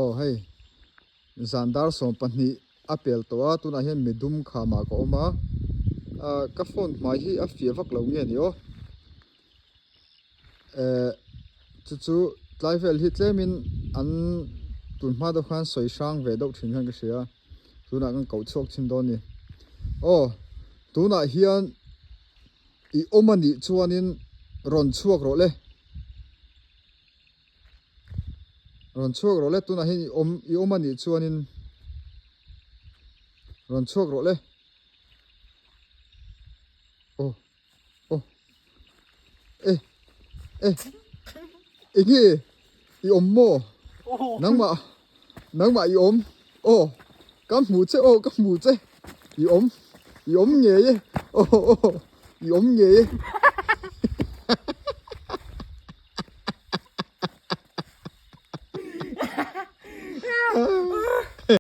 Aw hei zan dar 12 a pel tawh a tunah hian midum khamah ka awm a ah ka phone hmai hi a fiah vak lo nge ni aw eh chu chu tlai vel hi tlemin an tun hma deuh khan sawi hrang ve deuh thin hian ka hria tunah kan koh chhuak thin dawn a ni aw tunah hian i awm a nih chuanin rawn chhuak rawh le. Rawn chhuak rawh le tunah hian i awm i awm a nih chuanin rawn chhuak rawh le aw aw e e enge i awm maw nangmah nangmah i awm aw ka hmu che aw ka hmu che i awm i awm ngei e aw aw i awm ngei e.